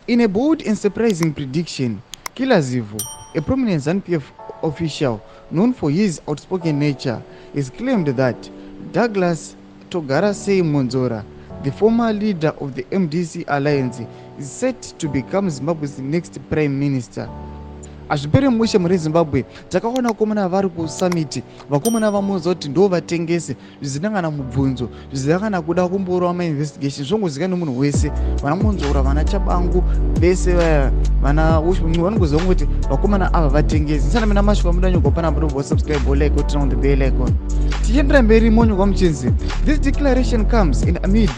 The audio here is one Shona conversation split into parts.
In a bold and surprising prediction, Killer Zivhu, a prominent ZANU-PF official known for his outspoken nature, has claimed that Douglas Togarasei Mwonzora, the former leader of the MDC Alliance, is set to become Zimbabwe's next prime minister. Hazvipere mushe muri Zimbabwe. Takaona vakomana vari kusummit, vakomana vamuudza kuti ndo vatengesi, zvisina kana mubvunzo, zvisina kana kuda kumborova mainvestigation, zvongozika nemunhu wese. Vana Mwonzora, vana Chabangu vese vaya, vana vanongoziva kuti vakomana ava vatengesi. Ndisana mina mashoko amudanyogwa panapa, ndobva subscribe, like, turn on the bell icon. Tichiendera mberi, monyogwa muchinzi this declaration comes in amid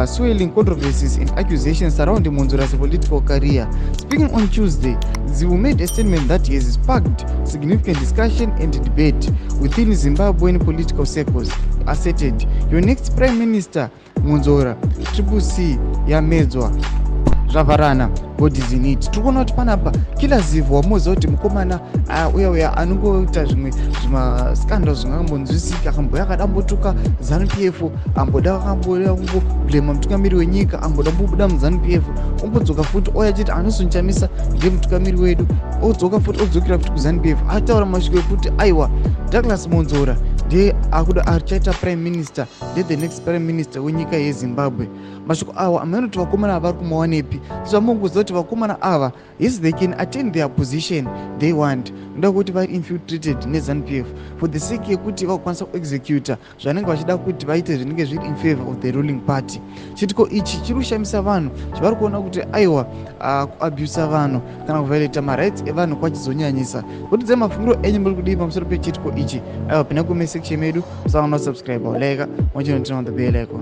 swelling controversies and accusations surrounding Mwonzora's political career. Speaking on Tuesday, Zivhu made a statement that has sparked significant discussion and debate within Zimbabwean political circles. Asserted, "Your next prime minister, Mwonzora, Triple C yamedzwa, zvavharana, God is in it." Tiri kuona kuti panapa Killer Zivhu, wamuziva kuti mukomana uya uya anongoita zvimwe zvimascandal zvingambonzwisika, akamboya akadambotuka ZANU PF, amboda akamboda kumboblema mutungamiri wenyika, amboda kumbobuda muZANU PF, ombodzoka futi oya achiti anosunchamisa ndiye mutungamiri wedu, odzoka futi, odzokera futi kuZANU PF. Ataura mashoko ekuti aiwa, Douglas Mwonzora ndiye akuda achaita prime minister, ndiye the next prime minister wenyika yeZimbabwe. Mashoko awa amene kuti vakomana ava vari kumawanepi? Zvamungoziva kuti vakomana ava, yes, they can attain their position they want, noda kuti vari infiltrated neZANU PF for the sake yekuti vakukwanisa kuexecuta zvanenge vachida kuti vaite, zvinenge zviri in favor of the ruling party. Chitiko ichi chiri kushamisa vanhu, zvavari kuona kuti aiwa, kuabusa vanhu kana kuviolata marights evanhu kwachizonyanyisa. Kutidzai mafungiro enyu, muri kudii pamusoro pechitiko ichi? Aiwa, pinda kucomment section medu, musaona subscribe, like, mochinoturn on the bell icon.